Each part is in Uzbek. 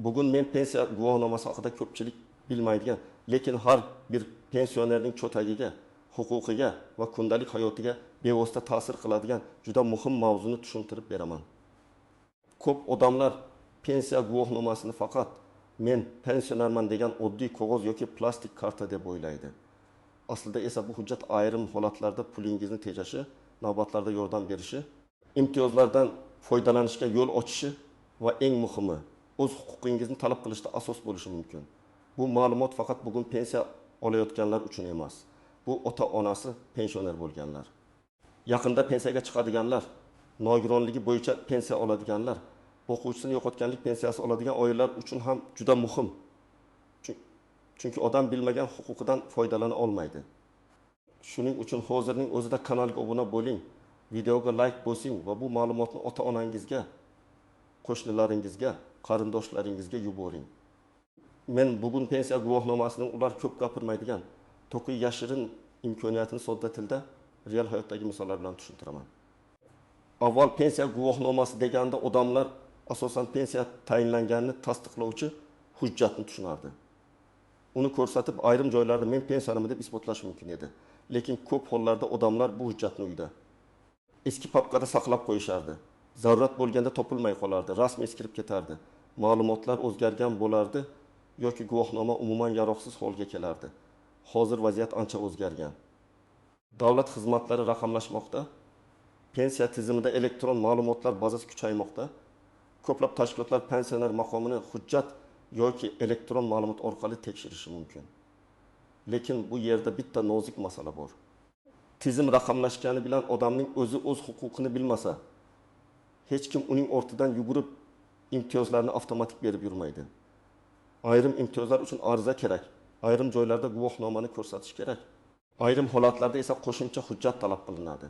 Bugun men pensiya guvohnomasi haqida ko'pchilik bilmaydigan, lekin har bir pensionerning cho'ntagiga, huquqiga va kundalik hayotiga bevosita ta'sir qiladigan juda muhim mavzuni tushuntirib beraman. Ko'p odamlar pensiya guvohnomasini faqat men pensionerman degan oddiy qog'oz yoki plastik karta deb o'ylaydi. Aslida esa bu hujjat ayrim holatlarda pulingizni tejashi, navbatlarda yordam berishi, imtiyozlardan foydalanishga yo'l ochishi va eng muhimi, o'z huquqingizni talab qilishda asos bo'lishi mumkin. Bu ma'lumot faqat bugun pensiya olayotganlar uchun emas. Bu ota-onasi pensioner bo'lganlar, yaqinda pensiyaga chiqadiganlar, nogironligi bo'yicha pensiya oladiganlar, o'quvchisini yo'qotganlik pensiyasi oladigan oilalar uchun ham juda muhim. Chunki odam bilmagan huquqidan foydalana olmaydi. Shuning uchun hozirning o'zida kanalga obuna bo'ling, videoga like bosing va bu ma'lumotni ota-onangizga, qo'shnilaringizga, qarindoshlaringizga yuboring. Men bugun pensiya guvohnomasini ular ko'p gapirmaydigan, to'qi yashirin imkoniyatini sodda tilda real hayotdagi misollar bilan tushuntiraman. Avval pensiya guvohnomasi deganda odamlar asosan pensiya tayinlanganini tasdiqlovchi hujjatni tushunardi. Uni ko'rsatib ayrim joylarda men pensiyanim deb isbotlash mumkin edi. Lekin ko'p hollarda odamlar bu hujjatni uyda eski papkada saqlab qo'yishardi. Zarurat bo'lganda topilmay qolardi, rasm eskirib ketardi, ma'lumotlar o'zgargan bo'lardi yoki guvohnoma umuman yaroqsiz holga kelardi. Hozir vaziyat ancha o'zgargan. Davlat xizmatlari raqamlashmoqda, pensiya tizimida elektron ma'lumotlar bazasi kuchaymoqda. Ko'plab tashkilotlar pensioner maqomini hujjat yoki elektron ma'lumot orqali tekshirishi mumkin. Lekin bu yerda bitta nozik masala bor. Tizim raqamlashgani bilan odamning o'zi o'z huquqini bilmasa, hech kim uning ortidan yugurib imtiyozlarni avtomatik berib yurmaydi. Ayrim imtiyozlar uchun ariza kerak, ayrim joylarda guvohnomani ko'rsatish kerak. Ayrim holatlarda esa qo'shimcha hujjat talab qilinadi.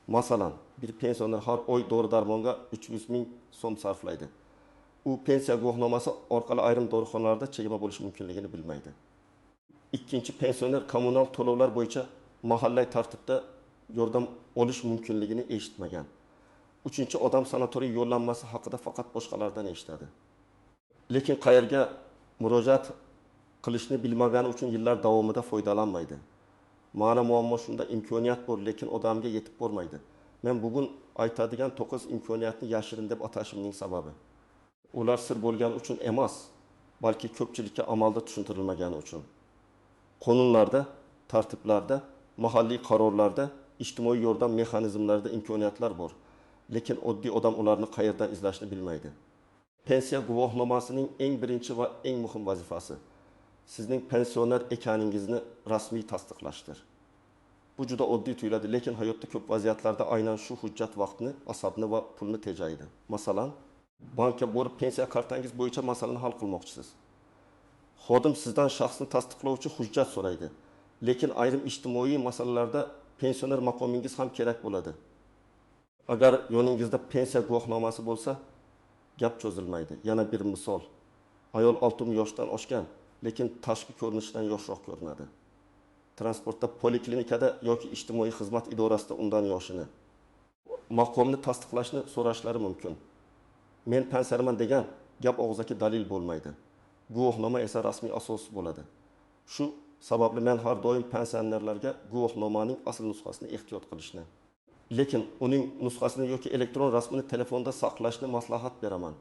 Masalan, bir pensioner har oy dori-darmonga 300 ming so'm sarflaydi. U pensiya guvohnomasi orqali ayrim dorixonalarda chegirma bo'lishi mumkinligini bilmaydi. Ikkinchi pensioner kommunal to'lovlar bo'yicha mahalliy tartibda yordam olish mumkinligini eshitmagan. Uchinchi odam sanatoriy yo'llanmasi haqida faqat boshqalardan eshitadi. Lekin qayerga murojaat qilishni bilmagani uchun yillar davomida foydalanmaydi. Mana muammo shunda, imkoniyat bor, lekin odamga yetib bormaydi. Men bugun aytadigan 9 imkoniyatni yashirin deb atashimning sababi, ular sir bo'lgani uchun emas, balki ko'pchilikka amalda tushuntirilmagani uchun. Qonunlarda, tartiblarda, mahalliy qarorlarda, ijtimoiy yordam mexanizmlarida imkoniyatlar bor, lekin oddiy odam ularni qayerdan izlashni bilmaydi. Pensiya guvohnomasining eng birinchi va eng muhim vazifasi sizning pensioner ekaningizni rasmiy tasdiqlashdir. Bu juda oddiy tuyuladi, lekin hayotda ko'p vaziyatlarda aynan shu hujjat vaqtni, asabni va pulni tejaydi. Masalan, bankka borib pensiya kartangiz bo'yicha masalani hal qilmoqchisiz. Xodim sizdan shaxsni tasdiqlovchi hujjat so'raydi, lekin ayrim ijtimoiy masalalarda pensioner maqomingiz ham kerak bo'ladi. Agar yoningizda pensiya guvohnomasi bo'lsa, gap cho'zilmaydi. Yana bir misol. Ayol 60 yoshdan oshgan, lekin tashqi ko'rinishidan yoshroq ko'rinadi. Transportda, poliklinikada yoki ijtimoiy xizmat idorasida undan yoshini, maqomni tasdiqlashni so'rashlari mumkin. Men pensionerman degan gap og'zaki dalil bo'lmaydi. Guvohnoma esa rasmiy asos bo'ladi. Shu sababli men har doim pensionerlarga guvohnomaning asl nusxasini ehtiyot qilishni, lekin uning nusxasini yoki elektron rasmini telefonda saqlashni maslahat beraman.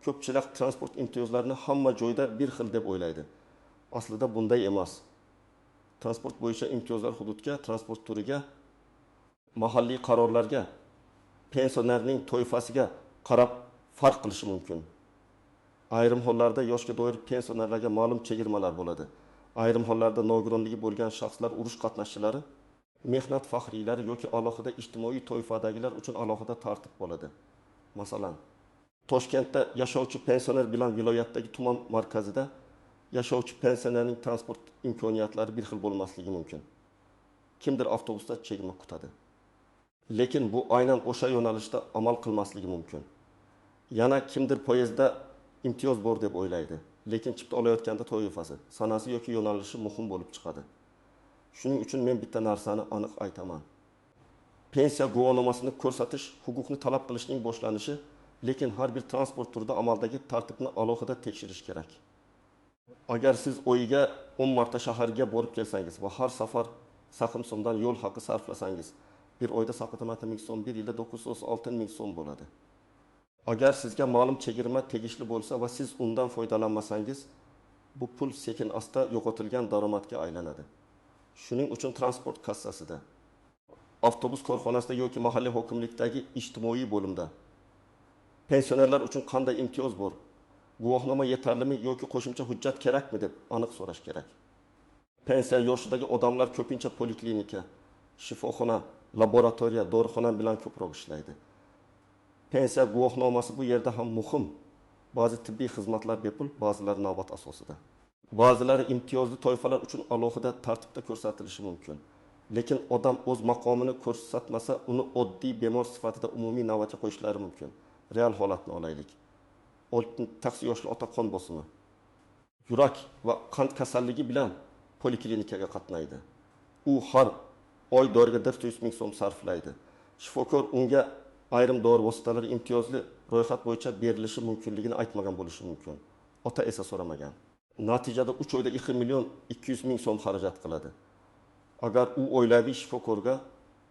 Ko'pchilik transport imtiyozlarini hamma joyda bir xil deb o'ylaydi. Aslida bunday emas. Transport bo'yicha imtiyozlar hududga, transport turiga, mahalliy qarorlarga, pensionerning toifasiga qarab farq qilishi mumkin. Ayrim hollarda yoshga doir pensionerlarga ma'lum chegirmalar bo'ladi. Ayrim hollarda nogironligi bo'lgan shaxslar, urush qatnashchilari, mehnat faxriylari yoki alohida ijtimoiy toifadagilar uchun alohida tartib bo'ladi. Masalan, Toshkentda yashovchi pensioner bilan viloyatdagi tuman markazida yashovchi pensionerning transport imkoniyatlari bir xil bo'lmasligi mumkin. Kimdir avtobusda chegirma kutadi. Lekin bu aynan o'sha yo'nalishda amal qilmasligi mumkin. Yana kimdir poyezdda imtiyoz bor deb o'ylaydi, lekin chipta olayotganda toifasi, sanasi yoki yo'nalishi muhim bo'lib chiqadi. Shuning uchun men bitta narsani aniq aytaman. Pensiya guvohnomasini ko'rsatish huquqni talab qilishning boshlanishi, Lekin har bir transport turida amaldagi tartibni alohida tekshirish kerak. Agar siz oyiga 10 marta shaharga borib kelsangiz va har safar 80 so'mdan yo'l haqi sarflasangiz, bir oyda 80 ming so'm, bir yilda 936 ming so'm bo'ladi. Agar sizga ma'lum chegirma tegishli bo'lsa va siz undan foydalanmasangiz, bu pul sekin asta yo'qotilgan daromadga aylanadi. Shuning uchun transport kassasida, avtobus korxonasida yoki mahalliy hokimlikdagi ijtimoiy bo'limda pensionerlar uchun qanday imtiyoz bor, guvohnoma yetarlimi yoki qo'shimcha hujjat kerakmi deb aniq so'rash kerak. Pensiya yoshidagi odamlar ko'pincha poliklinika, shifoxona, laboratoriya, dorixona bilan ko'proq ishlaydi. Pensiya guvohnomasi bu yerda ham muhim. Ba'zi tibbiy xizmatlar bepul, ba'zilari navbat asosida. Ba'zilari imtiyozli toifalar uchun alohida tartibda ko'rsatilishi mumkin. Lekin odam o'z maqomini ko'rsatmasa, uni oddiy bemor sifatida umumiy navbatga qo'yishlari mumkin. Real holatni olaylik. 68 yoshli ota qon bosimi, yurak va qand kasalligi bilan poliklinikaga qatnaydi. U har oy doriga 400 ming so'm sarflaydi. Shifokor unga ayrim dori vositalari imtiyozli ro'yxat bo'yicha berilishi mumkinligini aytmagan bo'lishi mumkin. Ota esa so'ramagan. Natijada 3 oyda 2 million 200 ming so'm xarajat qiladi. Agar u oilaviy shifokorga,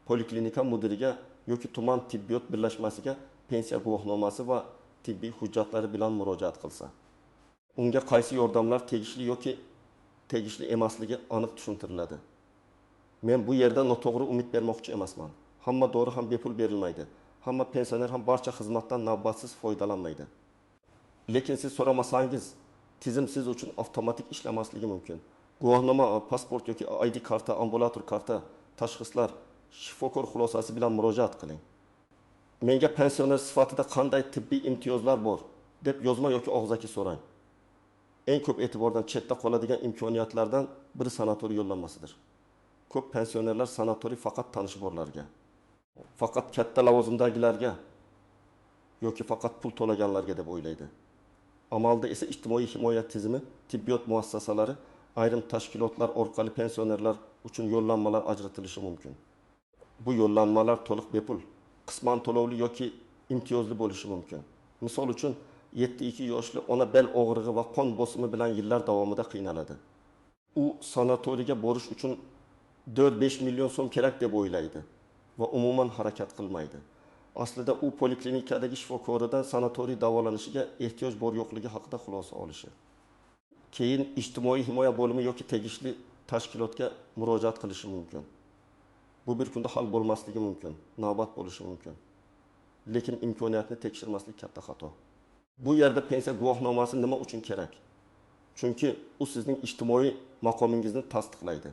poliklinika mudiriga yoki tuman tibbiyot birlashmasiga pensiya guvohnomasi va tibbiy hujjatlari bilan murojaat qilsa, unga qaysi yordamlar tegishli yoki tegishli emasligi aniq tushuntiriladi. Men bu yerda noto'g'ri umid bermoqchi emasman. Hamma dori ham bepul berilmaydi. Hamma pensioner ham barcha xizmatdan navbatsiz foydalanmaydi. Lekin siz so'ramasangiz, tizim siz uchun avtomatik ishlamasligi mumkin. Guvohnoma, pasport yoki ID karta, ambulator karta, tashxislar, shifokor xulosasi bilan murojaat qiling. Menga pensioner sifatida qanday tibbiy imtiyozlar bor deb yozma yoki og'zaki so'rang. Eng ko'p e'tibordan chetda qoladigan imkoniyatlardan biri sanatoriy yo'llanmasidir. Ko'p pensionerlar sanatoriy faqat tanishi borlarga, faqat katta lavozimdagilarga yoki faqat pul to'laganlarga deb o'ylaydi. Amalda esa ijtimoiy himoya tizimi, tibbiyot muassasalari, ayrim tashkilotlar orqali pensionerlar uchun yo'llanmalar ajratilishi mumkin. Bu yo'llanmalar to'liq bepul, qisman to'lovli yoki imtiyozli bo'lishi mumkin. Misol uchun, 72 yoshli ona bel og'rig'i va qon bosimi bilan yillar davomida qiynaladi. U sanatoriyga borish uchun 4-5 million so'm kerak deb o'ylaydi va umuman harakat qilmaydi. Aslida u poliklinikadagi shifokoridan sanatoriy davolanishiga ehtiyoj bor yo'qligi haqida xulosa olishi. Keyin ijtimoiy himoya bo'limi yoki tegishli tashkilotga murojaat qilishi mumkin. Bu bir kunda hal bo'lmasligi mumkin, navbat bo'lishi mumkin. Lekin imkoniyatni tekshirmaslik katta xato. Bu yerda pensiya guvohnomasi nima uchun kerak? Chunki u sizning ijtimoiy maqomingizni tasdiqlaydi.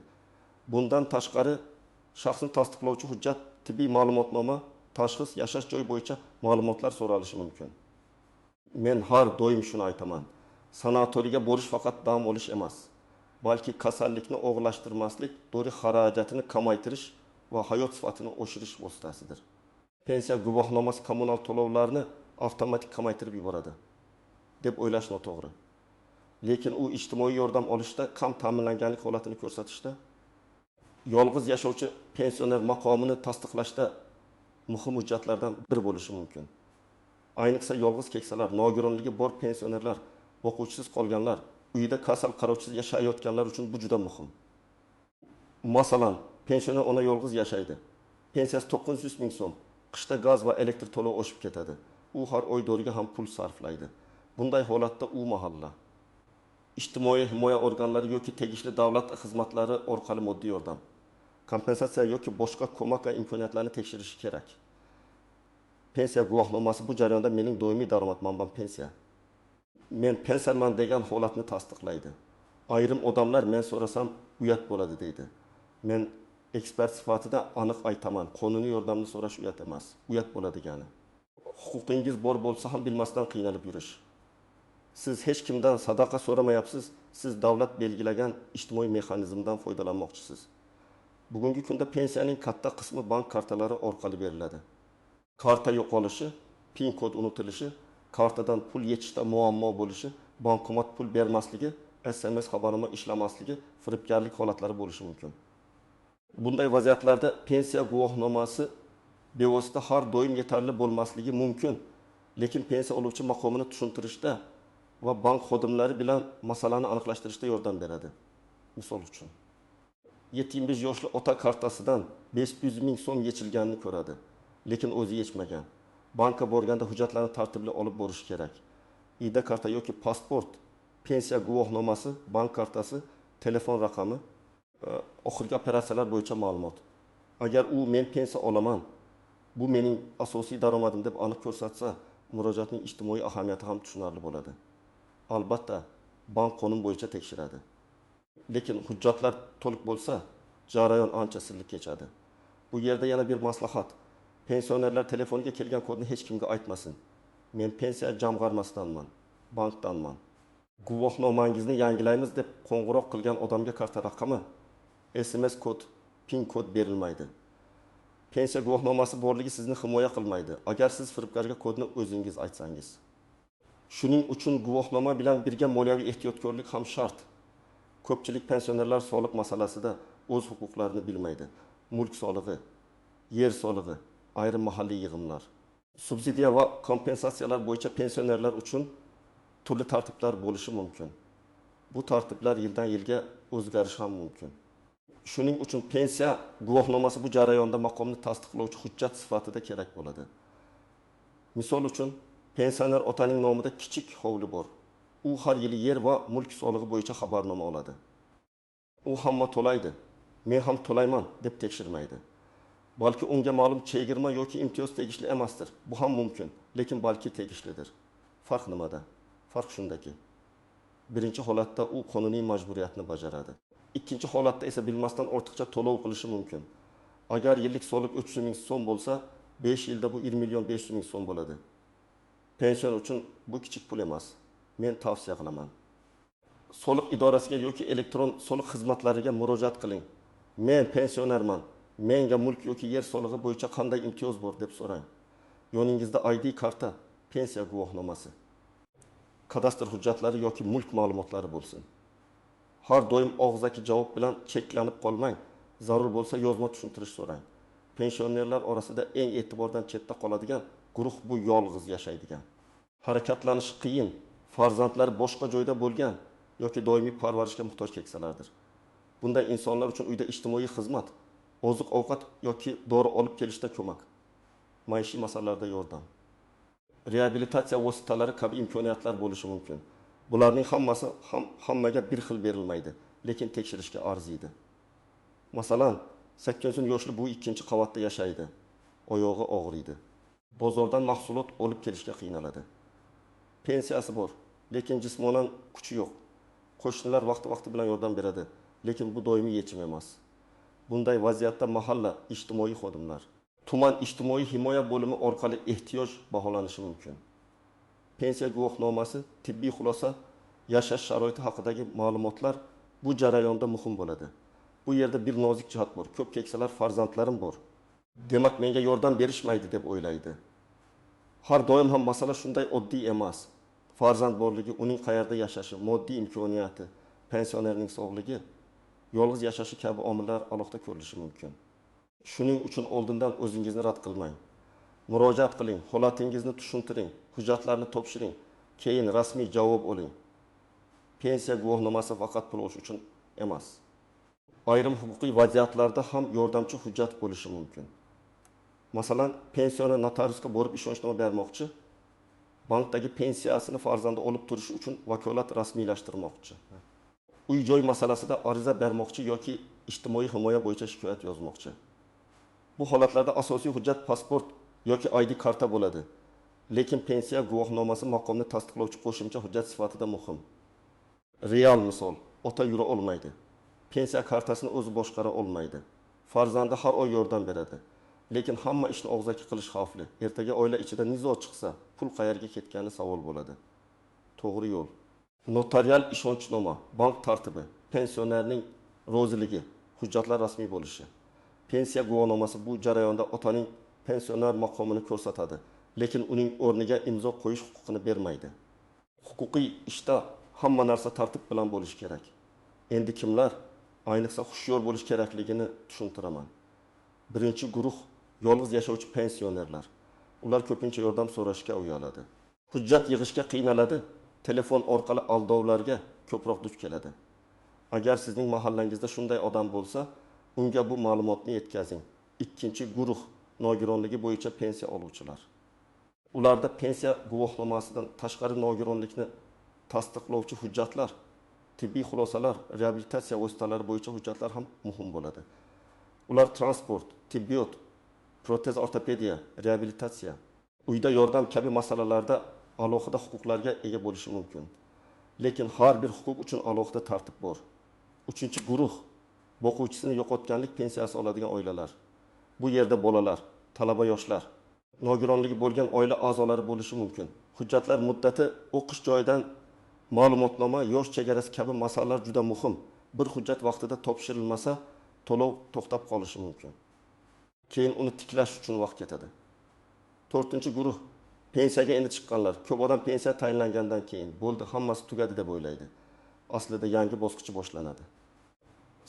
Bundan tashqari shaxsni tasdiqlovchi hujjat, tibbiy ma'lumotnoma, tashxis, yashash joyi bo'yicha ma'lumotlar so'ralishi mumkin. Men har doim shuni aytaman. Sanatoriyga borish faqat dam olish emas, balki kasallikni og'irlashtirmaslik, dori xarajatini kamaytirish va hayot sifatini oshirish vositasidir. Pensiya guvohnomasi kommunal to'lovlarni avtomatik kamaytirib yuboradi deb o'ylash noto'g'ri. Lekin u ijtimoiy yordam olishda kam ta'minlanganlik holatini ko'rsatishda, yolg'iz yashovchi pensioner maqomini tasdiqlashda muhim hujjatlardan biri bo'lishi mumkin. Ayniqsa yolg'iz keksalar, nogironligi bor pensionerlar, boquvchisiz qolganlar, uyida kasal qarovchisiz yashayotganlar uchun bu juda muhim. Masalan, pensioner ona yolg'iz yashaydi. Pensiyasi 900 ming so'm. Qishda gaz va elektr to'lovi oshib ketadi. U har oy doriga ham pul sarflaydi. Bunday holatda u mahalla ijtimoiy himoya organlari yoki tegishli davlat xizmatlari orqali moddiy yordam, kompensatsiya yoki boshqa ko'mak va imkoniyatlarni tekshirishi kerak. Pensiya guvohnomasi bu jarayonda mening doimiy daromad manbam pensiya. Men pensiyaman degan holatni tasdiqlaydi. Ayrim odamlar men so'rasam uyat bo'ladi deydi. Men ekspert sifatida aniq aytaman, qonuniy yordamni so'rash uyat emas, uyat bo'ladigani. Huquqingiz bor bo'lsa ham bilmasdan qiynalib yurish. Siz hech kimdan sadaqa so'ramayapsiz, siz davlat belgilagan ijtimoiy mexanizmdan foydalanmoqchisiz. Bugungi kunda pensiyaning katta qismi bank kartalari orqali beriladi. Karta yo'qolishi, PIN kod unutilishi, kartadan pul yechishda muammo bo'lishi, bankomat pul bermasligi, SMS xabarnoma ishlamasligi, firibgarlik holatlari bo'lishi mumkin. Bunday vaziyatlarda pensiya guvohnomasi bevosita har doim yetarli bo'lmasligi mumkin. Lekin pensiya oluvchi maqomini tushuntirishda va bank xodimlari bilan masalani aniqlashtirishda yordam beradi. Misol uchun, 75 yoshli ota kartasidan 500 ming so'm yechilganini ko'radi, lekin o'zi yechmagan. Bankka borganda hujjatlarni tartibli olib borish kerak. ID karta yoki pasport, pensiya guvohnomasi, bank kartasi, telefon raqami, oxirgi operatsiyalar bo'yicha ma'lumot. Agar u men pensiya olaman, bu mening asosiy daromadim deb aniq ko'rsatsa, murojaatning ijtimoiy ahamiyati ham tushunarli bo'ladi. Albatta, bank qonun bo'yicha tekshiradi. Lekin hujjatlar to'liq bo'lsa, jarayon ancha sirli kechadi. Bu yerda yana bir maslahat. Pensionerlar telefonga kelgan kodni hech kimga aytmasin. Men pensiya jamg'armasidanman, bankdanman. Guvohnomangizni yangilaymiz deb qo'ng'iroq qilgan odamga karta raqami, SMS kod, PIN kod berilmaydi. Pensiya guvohnomasi borligi sizni himoya qilmaydi, agar siz firibgarga kodni o'zingiz aytsangiz. Shuning uchun guvohnoma bilan birga moliyaviy ehtiyotkorlik ham shart. Ko'pchilik pensionerlar soliq masalasida o'z huquqlarini bilmaydi. Mulk solig'i, yer solig'i, ayrim mahalliy yig'imlar. Subsidiya va kompensatsiyalar bo'yicha pensionerlar uchun turli tartiblar bo'lishi mumkin. Bu tartiblar yildan yilga o'zgarishi ham mumkin. Shuning uchun pensiya guvohnomasi bu jarayonda maqomni tasdiqlovchi hujjat sifatida kerak bo'ladi. Misol uchun, pensioner otaning nomida kichik hovli bor. U har yili yer va mulk solig'i bo'yicha xabarnoma oladi. U hamma to'laydi, men ham to'layman deb tekshirmaydi. Balki unga ma'lum chegirma yoki imtiyoz tegishli emasdir. Bu ham mumkin, lekin balki tegishlidir. Farq nimada? Farq shundaki, birinchi holatda u qonuniy majburiyatni bajaradi. Ikkinchi holatda esa bilmasdan ortiqcha to'lov qilishi mumkin. Agar yillik soliq 300 ming so'm bo'lsa, 5 yilda bu 1 million 500 ming so'm bo'ladi. Pension uchun bu kichik pul emas. Men tavsiya qilaman. Soliq idorasiga yoki elektron soliq xizmatlariga murojaat qiling. Men pensionerman. Menga mulk yoki yer solig'i bo'yicha qanday imtiyoz bor deb so'rang. Yoningizda ID karta, pensiya guvohnomasi, kadastr hujjatlari yoki mulk ma'lumotlari bo'lsin. Har doim og'zaki javob bilan cheklanib qolmang. Zarur bo'lsa yozma tushuntirish so'rang. Pensionerlar orasida eng e'tibordan chetda qoladigan guruh bu yolg'iz yashaydigan. Harakatlanishi qiyin, farzandlari boshqa joyda bo'lgan yoki doimiy parvarishga muhtoj keksalardir. Bunday insonlar uchun uyda ijtimoiy xizmat, oziq-ovqat yoki dori olib kelishda ko'mak, maishiy masalalarda yordam, reabilitatsiya vositalari kabi imkoniyatlar bo'lishi mumkin. Bularning hammasi hammaga bir xil berilmaydi, lekin tekshirishga arziydi. Masalan, 80 yoshli bu 2-qavatda yashaydi, oyog'i og'riydi. Bozordan mahsulot olib kelishga qiynaladi. Pensiyasi bor, lekin jismonan kuchi yo'q. Qo'shnilar vaqti-vaqti bilan yordam beradi, lekin bu doimiy yechim emas. Bunday vaziyatda mahalla ijtimoiy xodimlar, tuman ijtimoiy himoya bo'limi orqali ehtiyoj baholanishi mumkin. Pensiya guvohnomasi, tibbiy xulosa, yashash sharoiti haqidagi ma'lumotlar bu jarayonda muhim bo'ladi. Bu yerda bir nozik jihat bor. Ko'p keksalar farzandlarim bor, demak menga yordam berishmaydi deb o'ylaydi. Har doim ham masala shunday oddiy emas. Farzand borligi, uning qayerda yashashi, moddiy imkoniyati, pensionerning sog'ligi, yolg'iz yashashi kabi omillar alohida ko'rilishi mumkin. Shuning uchun oldindan o'zingizni rad qilmang. Murojaat qiling, holatingizni tushuntiring, hujjatlarni topshiring, keyin rasmiy javob oling. Pensiya guvohnomasi faqat pul olish uchun emas. Ayrim huquqiy vaziyatlarda ham yordamchi hujjat bo'lishi mumkin. Masalan, pensioner notariusga borib ishonchnoma bermoqchi, bankdagi pensiyasini farzandi olib turishi uchun vakolat rasmiylashtirmoqchi. Uy-joy masalasida ariza bermoqchi yoki ijtimoiy himoya bo'yicha shikoyat yozmoqchi. Bu holatlarda asosiy hujjat pasport yoki ID karta bo'ladi. Lekin pensiya guvohnomasi maqomni tasdiqlovchi qo'shimcha hujjat sifatida muhim. Real misol, ota yura olmaydi. Pensiya kartasini o'zi boshqara olmaydi. Farzandi har oy yordam beradi. Lekin hamma ishni og'zaki qilish xavfli. Ertaga oila ichida nizo chiqsa, pul qayerga ketgani savol bo'ladi. To'g'ri yo'l. Notarial ishonchnoma, bank tartibi, pensionerning roziligi, hujjatlar rasmiy bo'lishi. Pensiya guvohnomasi bu jarayonda otaning pensioner maqomini ko'rsatadi, lekin uning o'rniga imzo qo'yish huquqini bermaydi. Huquqiy ishda hamma narsa tartib bilan bo'lishi kerak. Endi kimlar ayniqsa hushyor bo'lish kerakligini tushuntiraman. Birinchi guruh yolg'iz yashovchi pensionerlar. Ular ko'pincha yordam so'rashga uyaladi. Hujjat yig'ishga qiynaladi, telefon orqali aldovlarga ko'proq duch keladi. Agar sizning mahallangizda shunday odam bo'lsa, unga bu ma'lumotni yetkazing. Ikkinchi guruh nogironligi bo'yicha pensiya oluvchilar. Ularda pensiya guvohnomasidan tashqari nogironlikni tasdiqlovchi hujjatlar, tibbiy xulosalar, reabilitatsiya vositalari bo'yicha hujjatlar ham muhim bo'ladi. Ular transport, tibbiyot, protez ortopediya, reabilitatsiya, uyda yordam kabi masalalarda alohida huquqlarga ega bo'lishi mumkin. Lekin har bir huquq uchun alohida tartib bor. Uchinchi guruh boquvchisini yo'qotganlik pensiyasi oladigan oilalar. Bu yerda bolalar, talaba yoshlar, nogironligi bo'lgan oila a'zolari bo'lishi mumkin. Hujjatlar muddati, o'qish joyidan ma'lumotnoma, yosh chegarasi kabi masalalar juda muhim. Bir hujjat vaqtida topshirilmasa, to'lov to'xtab qolishi mumkin. Keyin uni tiklash uchun vaqt ketadi. To'rtinchi guruh pensiyaga endi chiqqanlar. Ko'p odam pensiya tayinlangandan keyin bo'ldi, hammasi tugadi deb o'ylaydi. Aslida yangi bosqichi boshlanadi.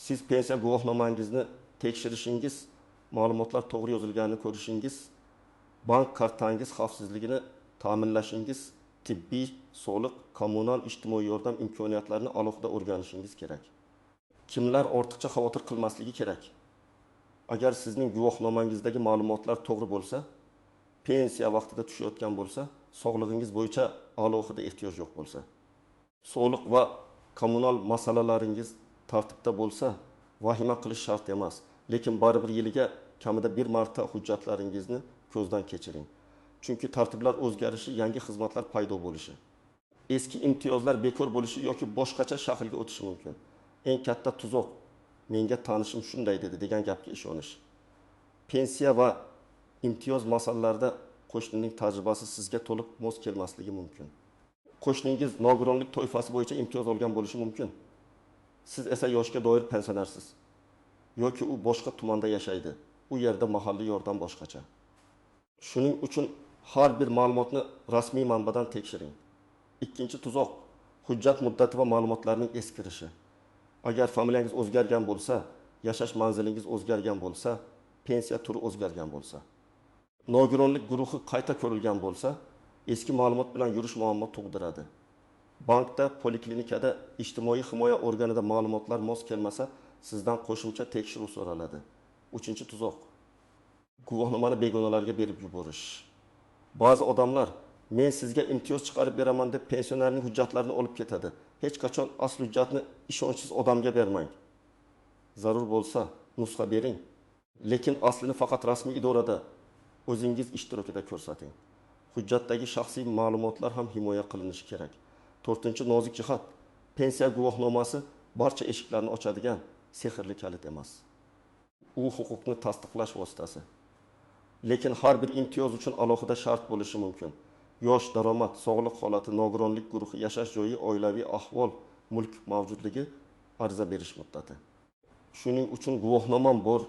Siz pensiya guvohnomangizni tekshirishingiz, ma'lumotlar to'g'ri yozilganini ko'rishingiz, bank kartangiz xavfsizligini ta'minlashingiz, tibbiy, soliq, kommunal, ijtimoiy yordam imkoniyatlarini alohida o'rganishingiz kerak. Kimlar ortiqcha xavotir qilmasligi kerak? Agar sizning guvohnomangizdagi ma'lumotlar to'g'ri bo'lsa, pensiya vaqtida tushayotgan bo'lsa, sog'lig'ingiz bo'yicha alohida ehtiyoj yo'q bo'lsa, soliq va kommunal masalalaringiz tartibda bo'lsa, vahima qilish shart emas. Lekin baribir yiliga kamida bir marta hujjatlaringizni ko'zdan kechiring. Chunki tartiblar o'zgarishi, yangi xizmatlar paydo bo'lishi, eski imtiyozlar bekor bo'lishi yoki boshqacha shaklga o'tishi mumkin. Eng katta tuzoq menga tanishim shunday dedi degan gapga ishonish. Pensiya va imtiyoz masalalarida qo'shnining tajribasi sizga to'liq mos kelmasligi mumkin. Qo'shningiz nogironlik toifasi bo'yicha imtiyoz olgan bo'lishi mumkin. Siz esa yoshga doir pensionersiz yoki u boshqa tumanda yashaydi. U yerda mahalliy yordam boshqacha. Shuning uchun har bir ma'lumotni rasmiy manbadan tekshiring. Ikkinchi tuzoq hujjat muddati va ma'lumotlarning eskirishi. Agar familiyangiz o'zgargan bo'lsa, yashash manzilingiz o'zgargan bo'lsa, pensiya turi o'zgargan bo'lsa, nogironlik guruhi qayta ko'rilgan bo'lsa, eski ma'lumot bilan yurish muammo tug'diradi. Bankda, poliklinikada, ijtimoiy himoya organida ma'lumotlar mos kelmasa, sizdan qo'shimcha tekshiruv so'raladi. Uchinchi tuzoq guvohnomani begonalarga berib yuborish. Ba'zi odamlar men sizga imtiyoz chiqarib beraman deb pensionerning hujjatlarini olib ketadi. Hech qachon asl hujjatni ishonchsiz odamga bermang. Zarur bo'lsa nusxa bering, lekin aslini faqat rasmiy idorada o'zingiz ishtirokida ko'rsating. Hujjatdagi shaxsiy ma'lumotlar ham himoya qilinishi kerak. To'rtinchi nozik jihat pensiya guvohnomasi barcha eshiklarni ochadigan sehrli kalit emas. U huquqni tasdiqlash vositasi. Lekin har bir imtiyoz uchun alohida shart bo'lishi mumkin. Yosh, daromad, sog'liq holati, nogironlik guruhi, yashash joyi, oilaviy ahvol, mulk mavjudligi, ariza berish muddati. Shuning uchun guvohnomam bor,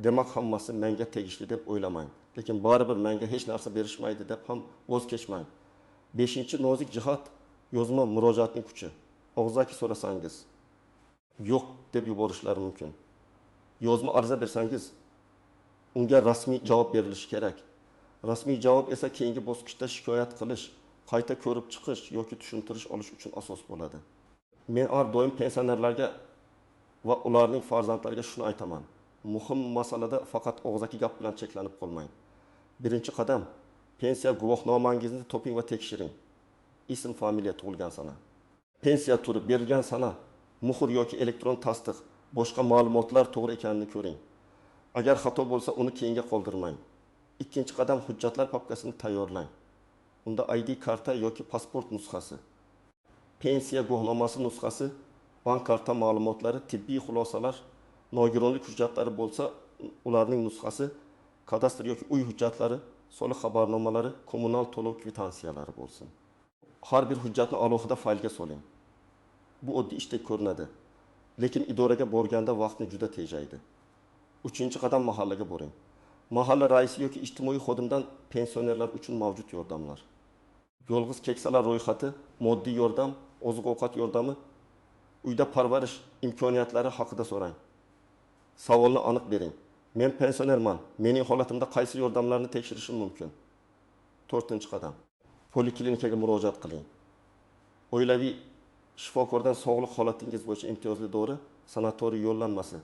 demak hammasi menga tegishli deb o'ylamang. Lekin baribir menga hech narsa berishmaydi deb ham voz kechmang. Beshinchi nozik jihat yozma murojaatning kuchi. Og'zaki so'rasangiz yo'q deb yuborishlari mumkin. Yozma ariza bersangiz unga rasmiy javob berilishi kerak. Rasmiy javob esa keyingi bosqichda shikoyat qilish, qayta ko'rib chiqish yoki tushuntirish olish uchun asos bo'ladi. Men har doim pensionerlarga va ularning farzandlariga shuni aytaman. Muhim masalada faqat og'zaki gap bilan cheklanib qolmang. Birinchi qadam pensiya guvohnomangizni toping va tekshiring. Ism, familiya, tug'ilgan sana, pensiya turi, berilgan sana, muhr yoki elektron tasdiq, boshqa ma'lumotlar to'g'ri ekanini ko'ring. Agar xato bo'lsa, uni keyinga qoldirmang. Ikkinchi qadam hujjatlar papkasini tayyorlang. Unda ID karta yoki pasport nusxasi, pensiya guvohnomasi nusxasi, bank karta ma'lumotlari, tibbiy xulosalar, nogironlik hujjatlari bo'lsa, ularning nusxasi, kadastr yoki uy hujjatlari, soliq xabarnomalari, kommunal to'lov kvitansiyalari bo'lsin. Har bir hujjatni alohida faylga soling. Bu oddiy ishdek ko'rinadi, lekin idoraga borganda vaqtni juda tejaydi. Uchinchi qadam mahallaga boring. Mahalla raisi yoki ijtimoiy xodimdan pensionerlar uchun mavjud yordamlar. Yolg'iz keksalar ro'yxati, moddiy yordam, oziq-ovqat yordami, uyda parvarish imkoniyatlari haqida so'rang. Savolni aniq bering. Men pensionerman. Mening holatimda qaysi yordamlarni tekshirishim mumkin? To'rtinchi qadam. Poliklinikaga murojaat qiling. Oilaviy shifokordan sog'liq holatingiz bo'yicha imtiyozli dori, sanatoriy yo'llanmasi,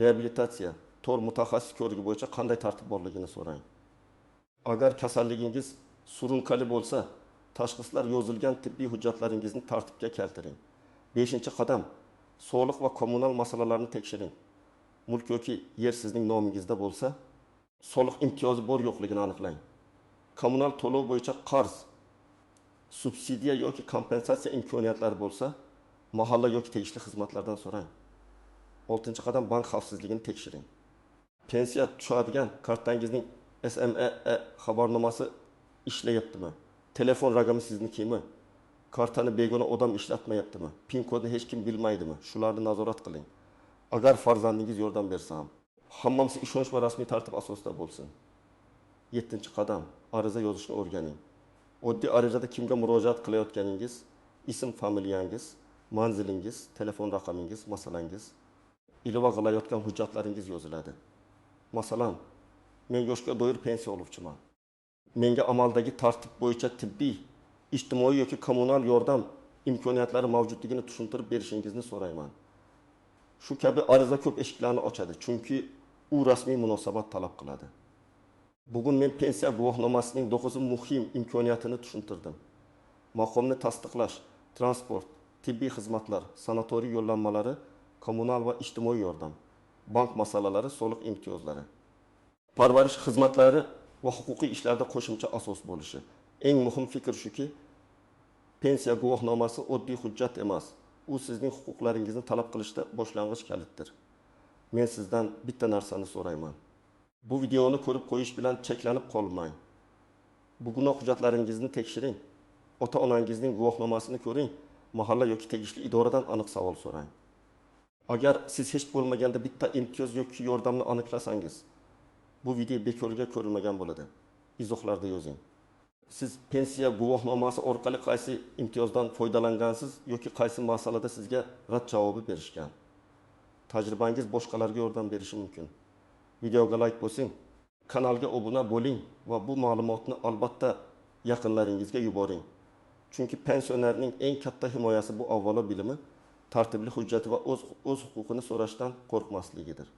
reabilitatsiya, to'r mutaxassis ko'rigi bo'yicha qanday tartib borligini so'rang. Agar kasalligingiz surunkali bo'lsa, tashxislar yozilgan tibbiy hujjatlaringizni tartibga keltiring. Beshinchi qadam. Soliq va kommunal masalalarni tekshiring. Mulk yoki yer sizning nomingizda bo'lsa, soliq imtiyozi bor yo'qligini aniqlang. Kommunal to'lov bo'yicha qarz, subsidiya yoki kompensatsiya imkoniyatlari bo'lsa, mahalla yoki tegishli xizmatlardan so'rang. Oltinchi qadam. Bank xavfsizligini tekshiring. Pensiya tushadigan kartangizning SME xabarnomasi ishlayaptimi? Telefon raqami siznikimi? Kartani begona odam ishlatmayaptimi? Pin kodni hech kim bilmaydimi? Shularni nazorat qiling. Agar farzandingiz yordam bersa ham. Hammasi ishonch va rasmiy tartib asosida bo'lsin. Yettinchi qadam. Ariza yozishni o'rganing. Oddiy arizada kimga murojaat qilayotganingiz, ism familiyangiz, manzilingiz, telefon raqamingiz, masalangiz, ilova qilayotgan hujjatlaringiz yoziladi. Masalan, men yoshga doir pensiya oluvchiman. Menga amaldagi tartib bo'yicha tibbiy, ijtimoiy yoki kommunal yordam imkoniyatlari mavjudligini tushuntirib berishingizni so'rayman. Shu kabi ariza ko'p eshiklarni ochadi, chunki u rasmiy munosabat talab qiladi. Bugun men pensiya guvohnomasining 9 muhim imkoniyatini tushuntirdim. Maqomni tasdiqlash, transport, tibbiy xizmatlar, sanatoriy yo'llanmalari, kommunal va ijtimoiy yordam, bank masalalari, soliq imtiyozlari, parvarish xizmatlari va huquqiy ishlarda qo'shimcha asos bo'lishi. Eng muhim fikr shuki, pensiya guvohnomasi oddiy hujjat emas. U sizning huquqlaringizni talab qilishda boshlang'ich kalitdir. Men sizdan bitta narsani so'rayman. Bu videoni ko'rib qo'yish bilan cheklanib qolmang. Bugunoq hujjatlaringizni tekshiring. Ota-onangizning guvohnomasini ko'ring, mahalla yoki tegishli idoradan aniq savol so'rang. Agar siz hech bo'lmaganda bitta imtiyoz yoki yordamni aniqlasangiz, bu video bekorga ko'rilmagan bo'ladi. Izohlarda yozing. Siz pensiya guvohnomasi orqali qaysi imtiyozdan foydalangansiz yoki qaysi masalada sizga rad javobi berishgan. Tajribangiz boshqalarga yordam berishi mumkin. Videoga like bosing, kanalga obuna bo'ling va bu ma'lumotni albatta yaqinlaringizga yuboring. Chunki pensionerning eng katta himoyasi bu avvalo bilimi, tartibli hujjati va o'z huquqini so'rashdan qo'rqmasligidir.